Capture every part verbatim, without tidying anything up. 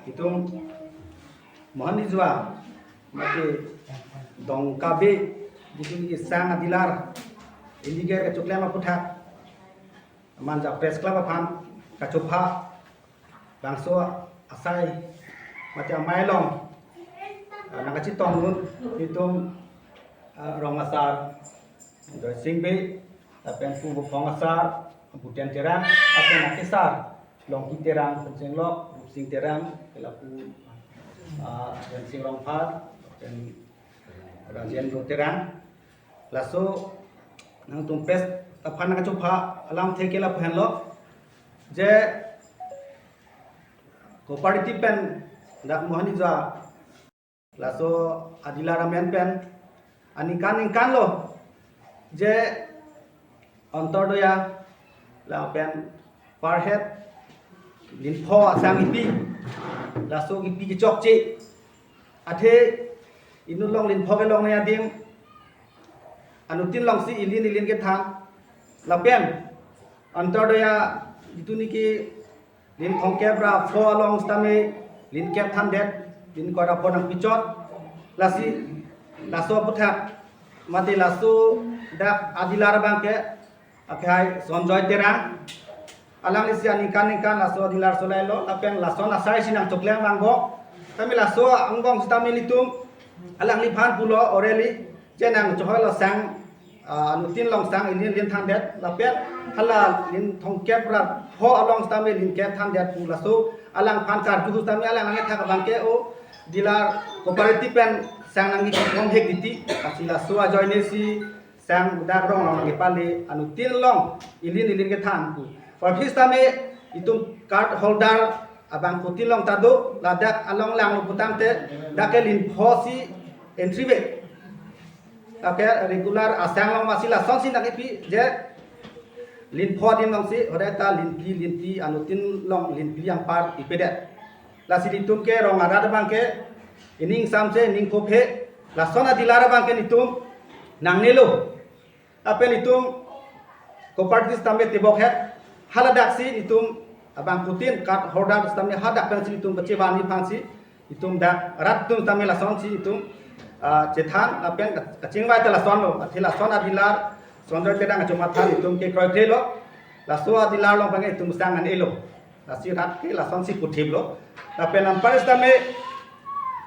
Itum Mohon Nijua mate Dongkabe, itum isang adilar, iliger kechoklem aputhak Manja Press Club aphan kachopha bangso asai mate amei along, ah, nangkachetongdun itum, ah, rong asar Joysing Bey, lapen pu Buphong asar Bhuten Terang, lapen akesar Longki Terang, Pensinglok Rupsing Terang, kelapu, ah, Rensing Rongphar, lapen Rajendra Terang. Laso nangtum press aphan nangkachopha alamthe ke lapu henlo, je cooperative pen dak Mohon Nijua laso adilar amen pen aningkan ningkan lo je Antyodaya lapen per head linpho asang kipi, laso kipi kechokche. Athe inut along linpho kelongne adim, anuttin alongsi ilin ilin kethan, lapen Antyodaya itum niki lin thomkep ra pho along sitame lin kep thandet, lin koi ra pho nangpichot. Lasi laso aputhak mate laso dak adilar abangke akhai Sonjoy Terang. Alanglisi aningkan ningkan laso adilar solai lo, lapen lason asai si nangchoklem angbong. Tame laso angbong sitame ilitum alangliphan pulo orally, je nangchohoi lo sang, ah, anuttin along sang ilin ilin thandet, lapen hala lin thomkep ra pho along sitame lin kep thandet pu laso alangphan karju hu sitame alang nangkethak abangke o dilar cooperative pen sang nangkipon hek titi, lasi laso ajoine si sang dak rong along nangkepale, anuttin along ilin ilin kethan pu. Office tame itum card holder abangphutin along ta do, ladak along langlo putangte dak ke linpho si entry ave. Dak ke regular asang along masi lasonsi nangkipi je linpho adim alongsi, hodai ta linphli linphli, anuttin along linphli anpar ipedet. Lasi itum ke rong arat abangke ining samse ining kophe, lason adilar abangke itum nangnelo. Lapen itum cooperative sitame tebok het, haladaksi itum abangphutin card holder sitame hadak pensi itum kachevangji aphansi itum dak rat atum sitame lasonsi itum, ah, chethan, lapen kachingvai ta lason lo, athe lason adilar Sonjoy Terang achomatha itum ke kroikre lo, laso adilar along abangke itum sang an-elo. Lasi rat ke lasonsi puthip lo. Lapen anpar sitame,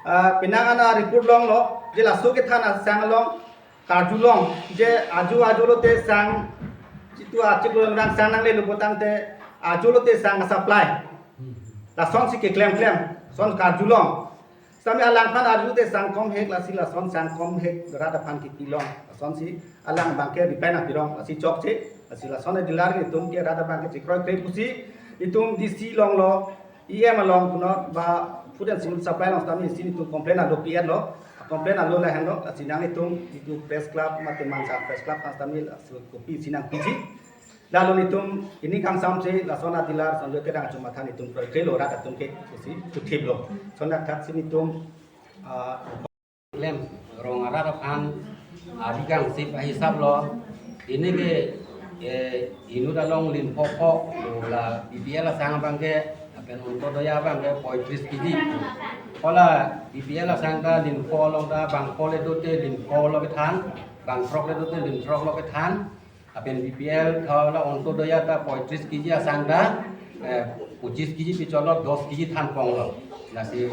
ah, penang ana report longlo, je laso kethan asang along karjulong, je ajo ajo lote sang, chitu achiklo rang sang nanglelo putangte ajo lote sang supply. Lasonsi keklem klem, son karjulong. Sitame alangphan arju te sang kom hek, lasi lason sang kom hek rat aphan kipilong. Lasonsi alang abangke reply nangpirong, lasi chokche, lasi lason adilar itum ke rat abangke chekroikre pusi, itum D C along lo, E M along kuno ba Food and Civil Supply along sitame isi itum complain alo P N lo, complain alo lahenlo, lasi nang itum itum Press Club, mate Manja Press Club, sitame laso kopi isi nangpiji. Lalo itum ining kangsamse lason adilar Sonjoy Terang achomatha itum kroikre lo rat atum ke pusi puthip lo. Lason athaksi itum, ah, klem rong arat aphan ari kangsip ahisap lo. Ini ke, eh, inut along linpho pho, la B P L asang abangke, lapen Antyodaya abangke poitris kiji. Hala B P L asang ta linpho along ta bangpho le dote linpho lo kethan, bangthrok le dote linthrok lo kethan. Lapen B P L tho la Antyodaya ta poitris kiji asang ta, eh, pochis kiji picholo, dos kiji than ponglo. Lasi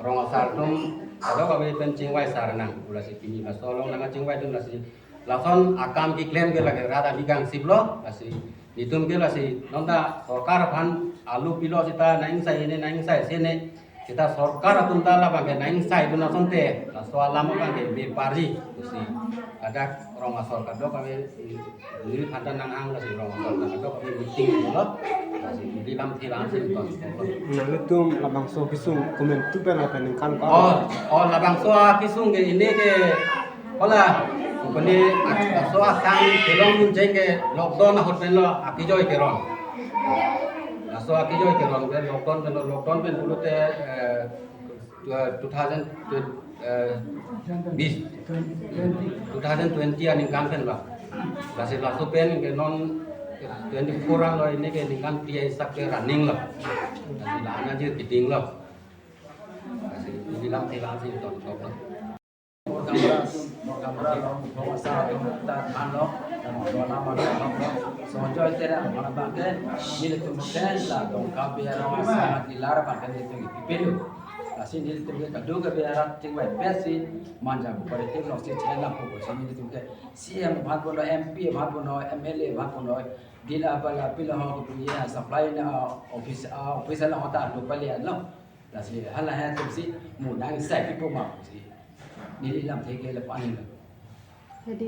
rong asar atum kadokave pen chingvai sar nang. Lasi pini laso along nangchingvaidun lasi lason akam keklem ke lake rat ami kangsip lo. Lasi itum ke lasi non ta sorkar aphan alo pilo seta nang ingsai ini nang ingsai sene. Seta sorkar atum ta labangke nang ingsai dun asonte, laso alam abangke me parji pusi. Ladak rong asor kadokave, neli aphan ta nanghang lasi rong asor kadokave meeting lo. Lasi neli lamthe lamsi ton. Nanglitum labangso kesung komantu pen lapen ningkan ko? Oh, oh, labangso kesung ke ini ke, hala, pini laso asang kelongdun jeng ke lockdown ahut pen lo akejoi keron. Laso akejoi keron ke lockdown pen lo, lockdown pen pulote, eh, two thousand, eh, bis, two thousand twenty aningkan pen ba. Lasi laso pen ke non twenty-four an lo, ini ke ningkan phli ahisap ke running lo. Lasi la-an ajir keding lo. Kasi, neli lamthe abang si tongtong lo. Morkamra, Morkamra lo, Bhongsa lo, ta than lo, ta lo, nama lo, lo, Sonjoy Terang, mana abangke, nelitum ke, la Dongkampi arong asar dealer abangke nelitum kipi lo. Lasi nelitum ke kadokave arat chingvaipet si, manja ko paritim lo si chai lam ko si nelitum ke, C M aphan punon, M P aphan punon, M L A aphan punon, dealer bala pilo ho ko punya supply na office, ah, office along ta lo pali lo. Lasi hala atum si mo nang sai kipu ma si. Neli lamthe ke lapu-an lo. Jadi,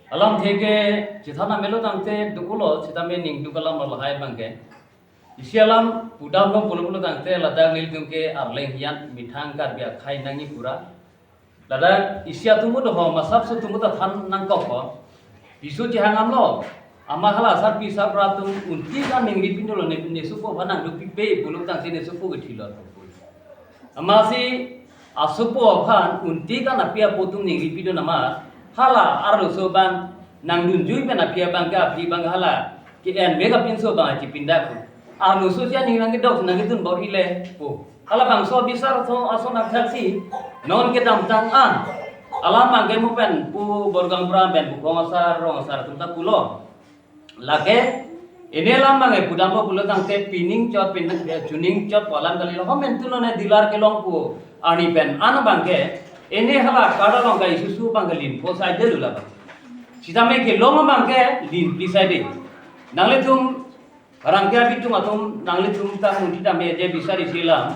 alamthe ke chethan amelo tangte duklo, sitame ning duk alam lahai abangke. Isi alam pudamlo pulo pulo tangte ladak nelitum ke Arleng hiyan methang Karbi akhei nangji pura. Ladak isi atum do ho, masap so atum ta than nangkok ho. Piso chehang amlo. Ama hala asarpi asarbura atum unti ka ningri pindolo ne, ne sopo aphan nangduk pipe pulo tangte ne sopo ke thilo. Amatsi asopo aphan unti ka api apo atum ningri pido nama, hala arloso abang nangdunjui pen api abang ke api abang hala ke-en me kapinso abang chipindak. Arloso si aning nangkedok nangkedun bor-ile pu. Halabangso bisar aso, ason athak si non kedamtang an alam abangke mo pen pu Borgaonbura pen pu Bhongsa, Rongsa atum ta pulo. Lake, ini alam abangke pudamlo pulo tangte pining chot, pining, eh, chuning chot pu alam kalilo. Ho mentu lo ne dealer kelong pu arni pen an abangke, ini hala card along ka isusu abangke linpo saide lo labang. Sitame kelong abangke linpi saide. Nanglitum arang ke abitung atum nanglitum ta munti tame je bisari silam.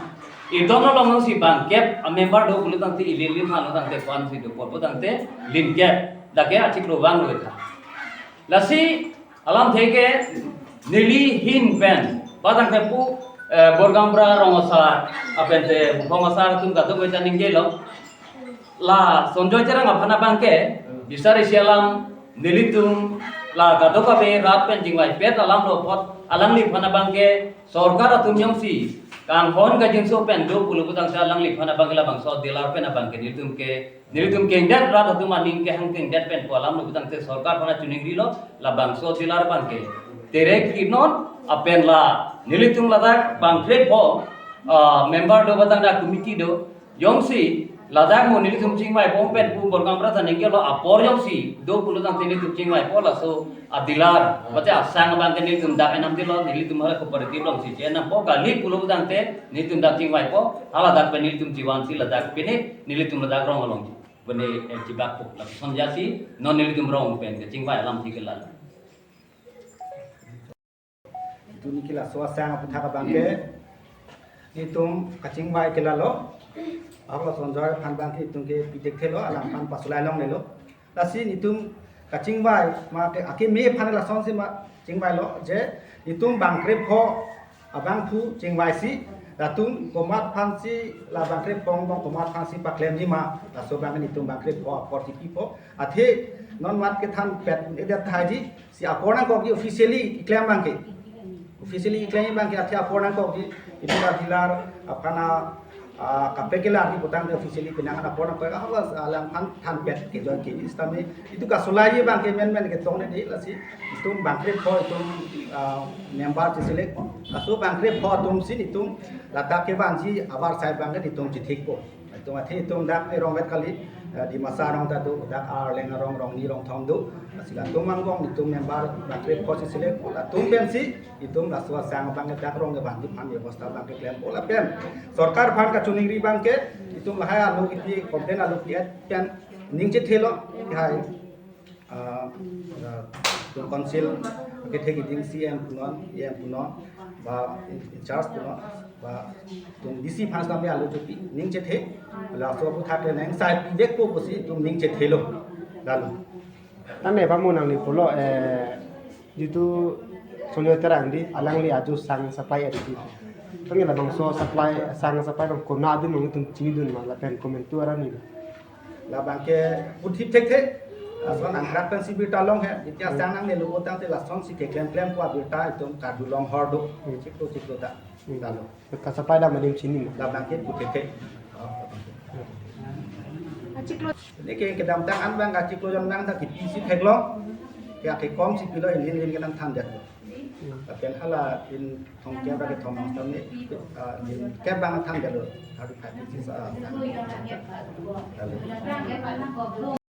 Idon along si bangkep a member do pulo tangte ili lim halo tangte kwan si do pulo tangte limkep. Dak ke achiklo vanglo ta. Lasi alamthe ke neli ahin pen ba tangte pu, eh, Borgaonbura Rongsa lapen te Bhongsa atum kadokave ta ningjelo. La Sonjoy Terang aphan abangke, bisari silam nelitum la kadokave rat pen chingvaipet alam lo apot alangliphan abangke sorkar atum jongsi kanghon kangjinso pen do pulo putangte alangliphan abangke labangso dealer pen abangke nelitum ke, nelitum kengdet rat atum aning kehang kengdet pen pu alam lo putangte sorkar aphan chuningrilo labangso dealer abangke. Terek inon apen la nelitum ladak bangkrepho, ah, member do ba tangte committee do, jongsi ladak mo nelitum chingvaipo pen pu Borgaonbura ta ningjelo apor jongsi do pulo tangte nelitum chingvaipo laso a dealer, mate asang abangke nelitum dak enam dilo, nelitum hala cooperative along si chenampo kali pulo tangte nelitum dak chingvaipo, haladak pen nelitum chivan si ladak pine nelitum ladak rong along pine, eh, chibakpo, lapuson jasi non nelitum rong pen kechingvai alamthe ke lalo. Itum ke laso asang aphuthak abangke, itum kachingvai ke lalo, ako Sonjoy aphan abangke itum ke pithekthe lo, alangphan pasulai longlelo. Lasi itum kachingvai, ma ke, akeme aphan lasonsi ma chingvailo, je itum bangkrepho abangphu chingvaisi, latum komat aphansi la bangkrepho angbong komat aphansi paklemji ma, laso abangke itum bangkrepho apor chipipo, athe non mat kethanpet edet tahai ji, si apor nangkokji officially keklem abangke. Officially keklem abangke athe apor nangkokji. Itum a dealer aphan a, ah, kaprek kelarji putangte officially penang apor nangkok, ah, hala alangphan thanpet kejoi ke sitame itum kasulai abangke menmen ketong ne di lasi itum bangkrepho itum, ah, member cheselect po. Laso bangkrepho atum si itum ladak kevanji avarsai abangke itum chithikpo. Itum athe itum dak erong vet kali, eh, Dimasa arong ta do, dak Arleng arong, rongni rongthom do. Lasi latum angbong itum member bangkrepho cheselect po, latum pensi itum laso asang abangke dak rong kevanji aphan bebosta abangke klempo lapen sorkar aphan kachiningri abangke itum lahai alo kipi complain alo pi-et pen ning chethelo, hai, ah, ah, itum council kethe keding C M punon, E M punon, ba in, in charge punon, ba itum D C aphan sitame alo chopi ning chethe, laso aphuthak le nang sai pivekpo pusi itum ning chethelo lalo. Tame ba mo nangli pulo, eh, jitu Sonjoy Terang di alangli ajo sang supply edi. Tangke labangso supply, sang supply abang konat adim nangtum chingdun ma lapen komentu arani. Labangke puthip thekthe, lason angkrak pensi birta long he, jeti asang nangnelo putangte lasonsi keklem klempo abirta itum karjulong hor do, hmm, chiklo chiklo ta, hmm, lalo. Ka supply dam adim chini ma? Labangke puthekthe. Achiklo. Neke kedamtang an abang achiklo jon abang ta kepisi theklong, ya kekom si pilo, inhin inhin ke nangthan jat. Lapen hala in thomkep ra kethom nang sitame, ah, in kep abang than galo. Thirty-five kg sa, ah, than.